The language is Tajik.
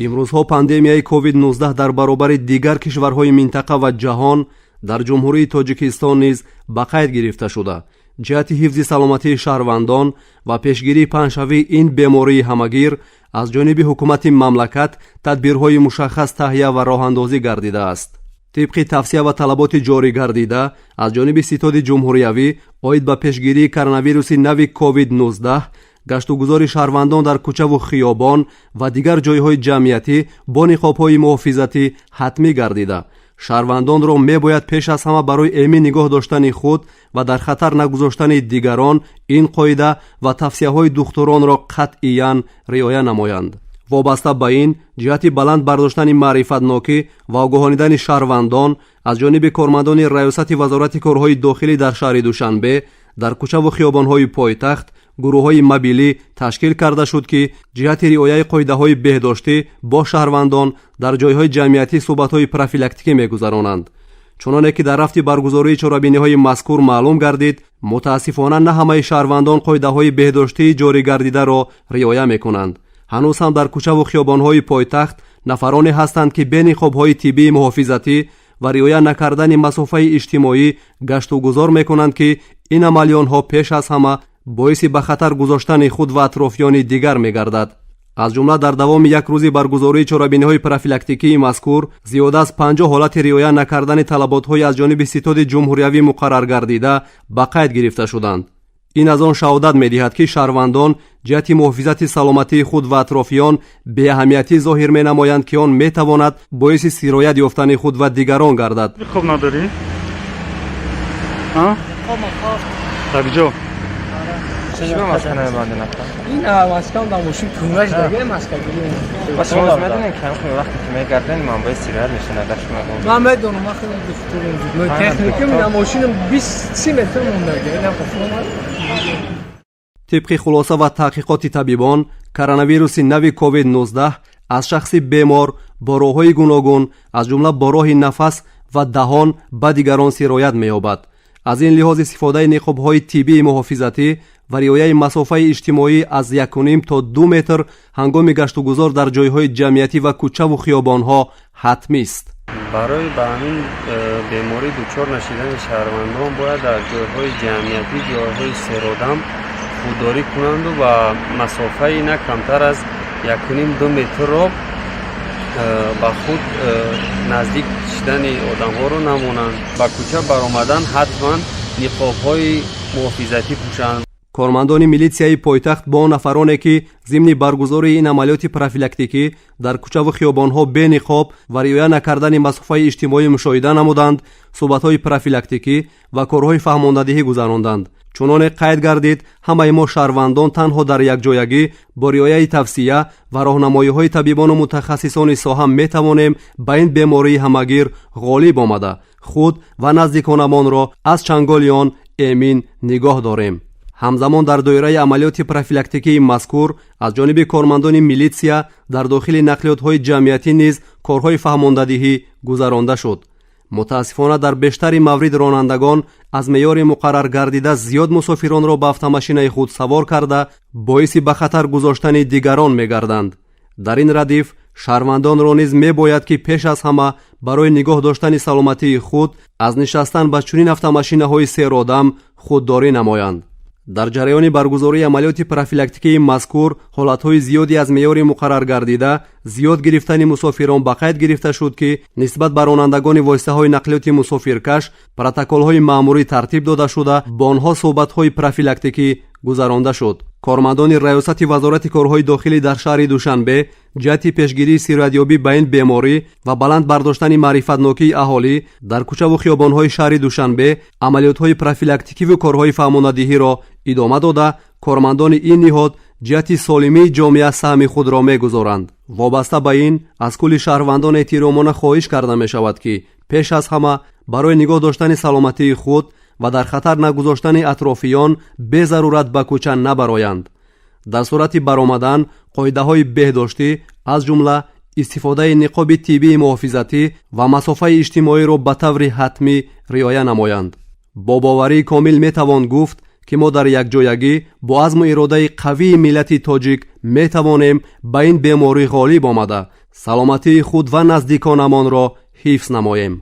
Имрӯзҳо пандемияи COVID-19 дар баробари дигар кишварҳои минтақа ва ҷаҳон дар Ҷумҳурии Тоҷикистон низ ба қайд гирифта шуда, ҷиҳати ҳифзи саломатии шаҳрвандон ва пешгирии паҳншавии ин бемории ҳамагир аз ҷониби ҳукумати мамлакат тадбирҳои мушаххас таҳия ва роҳандозӣ гардидааст. Тибқи тавсия ва талаботи ҷорӣ гардида аз ҷониби Ситоди ҷумҳуриявӣ оид ба пешгирии коронавируси нави COVID-19, гаштугузори шаҳрвандон дар кӯчаву хиёбон ва дигар ҷойҳои ҷамъиятӣ бо ниқобҳои муҳофизатӣ ҳатмӣ гардида, шаҳрвандонро мебояд пеш аз ҳама барои эмин нигоҳ доштани худ ва дар хатар нагузоштани дигарон ин қоида ва тавсияҳои духтуронро қатъиян риоя намоянд. Вобаста ба ин, ҷиҳати баланд бардоштани маърифатнокӣ ва огоҳонидани шаҳрвандон аз ҷониби кормандони Раёсати Вазорати корҳои дохилӣ дар шаҳри Душанбе дар кӯчаву хиёбонҳои пойтахт гурӯҳҳои мобилӣ ташкил карда шуд, ки ҷиҳати риояи қоидаҳои беҳдоштӣ бо шаҳрвандон дар ҷойҳои ҷамъиятӣ суҳбатҳои профилактикӣ мегузаронанд. Чуноне ки дар рафти баргузории чорабиниҳои мазкур маълум гардид, мутаассифона, на ҳамаи шаҳрвандон қоидаҳои беҳдоштии ҷорӣ гардидаро риоя мекунанд. Ҳанӯз ҳам дар кӯчаву хиёбонҳои пойтахт нафароне ҳастанд, ки бе ниқобҳои тиббии муҳофизатӣ ва риоя накардани масофаи иҷтимоӣ гаштугузор мекунанд, ки ин амали онҳо пеш аз ҳама боиси ба хатар гузоштани худ ва атрофиёни дигар мегардад. Аз ҷумла, дар давоми як рӯзи баргузории чорабиниҳои профилактикии мазкур зиёда аз 50 ҳолати риоя накардани талаботҳои аз ҷониби Ситоди ҷумҳуриявӣ муқаррар гардида ба қайд гирифта шуданд. Ин аз он шаҳодат медиҳад, ки шаҳрвандон ҷиҳати муҳофизати саломатии худ ва атрофиён беаҳамиятӣ зоҳир менамоянд, ки он метавонад боиси сироят ёфтани худ ва дигарон гардад. Хоб надорӣ? А? Так ҷо. Чӣ маска намебандед, ака? Ин маскам дар мошин кунаш даге маска гирем. Ба шумо медонед, ки ҳамин вақте ки мегарден, манбаи сироят мешавад, агар шумо Ман медонам, ман хеле духтурам. Техникам дар мошинам 20 метр мондаге. Инам қафо. Тибқи хулоса ва таҳқиқоти табибон, коронавируси нави COVID-19 аз шахси бемор бо роҳҳои гуногун, аз ҷумла бо роҳи нафас ва даҳон, ба дигарон сироят меёбад. Аз ин лиҳоз, истифодаи ниқобҳои тиббии муҳофизатӣ ва риояи масофаи иҷтимоӣ аз 1,5 то 2 метр ҳангоми гаштугузор дар ҷойҳои ҷамъиятӣ ва кӯчаву хиёбонҳо ҳатмист. Барои ба ҳамин беморӣ дучор нашидани шаҳрвандон бояд дар ҷойҳои ҷамъиятӣ, ҷойҳои серодам худдорӣ кунанду ва масофаи на камтар аз 1,5-2 метрро ба худ наздик шидани одамҳоро намонанд. Ба кӯча баромадан ҳатман ниқобҳои муҳофизатӣ пӯшанд. Кормандони милитсияи пойтахт бо нафароне, ки зимни баргузории ин амалиёти профилактикӣ дар кӯчаву хиёбонҳо бе ниқоб ва риоя накардани масофаи иҷтимоӣ мушоҳида намуданд, суҳбатҳои профилактикӣ ва корҳои фаҳмондадиҳӣ гузаронданд. Чуноне қайд гардид, ҳамаи мо шаҳрвандон танҳо дар якҷоягӣ бо риояи тавсия ва роҳнамоиҳои табибону мутахассисони соҳа метавонем ба ин бемории ҳамагир ғолиб омада, худ ва наздиконамонро аз чанголи он эмин нигоҳ дорем. Ҳамзамон, дар доираи амалиёти профилактикии мазкур аз ҷониби кормандони милитсия дар дохили нақлиётҳои ҷамъиятӣ низ корҳои фаҳмондадиҳӣ гузаронда шуд. Мутаассифона, дар бештари маврид ронандагон аз меъёри муқаррар гардида зиёд мусофиронро ба автомошинаи худ савор карда, боиси ба хатар гузоштани дигарон мегарданд. Дар ин радиф шаҳрвандонро низ мебояд, ки пеш аз ҳама барои нигоҳ доштани саломатии худ аз нишастан ба чунин автомошинаҳои серодам худдорӣ намоянд. Дар ҷараёни баргузории амалиёти профилактикии мазкур ҳолатҳои зиёде аз меъёри муқаррар гардида зиёд гирифтани мусофирон ба қайд гирифта шуд, ки нисбат ба ронандагони воситаҳои нақлиёти мусофиркаш протоколҳои маъмурӣ тартиб дода шуда, бо онҳо суҳбатҳои профилактикӣ гузаронда шуд. Кормандони Раёсати Вазорати корҳои дохилӣ дар шаҳри Душанбе ҷиҳати пешгирии сироятёбӣ ба ин беморӣ ва баланд бардоштани маърифатнокии аҳолӣ дар кӯчаву хиёбонҳои шаҳри Душанбе амалиётҳои профилактикиву корҳои фаҳмонадиҳиро идома дода, кормандони ин ниҳод ҷиҳати солимии ҷомеа саҳми худро мегузоранд. Вобаста ба ин, аз кулли шаҳрвандон эҳтиромона хоҳиш карда мешавад, ки пеш аз ҳама барои нигоҳ доштани саломатии худ ва дар хатар нагузоштани атрофиён безарурат ба кӯча набароянд. Дар сурати баромадан қоидаҳои беҳдоштӣ, аз ҷумла истифодаи ниқоби тиббии муҳофизатӣ ва масофаи иҷтимоиро ба таври ҳатмӣ риоя намоянд. Бо боварии комил метавон гуфт, ки мо дар якҷоягӣ бо азму иродаи қавии миллати тоҷик метавонем ба ин беморӣ ғолиб омада. Саломатии худ ва наздиконамонро ҳифз намоем.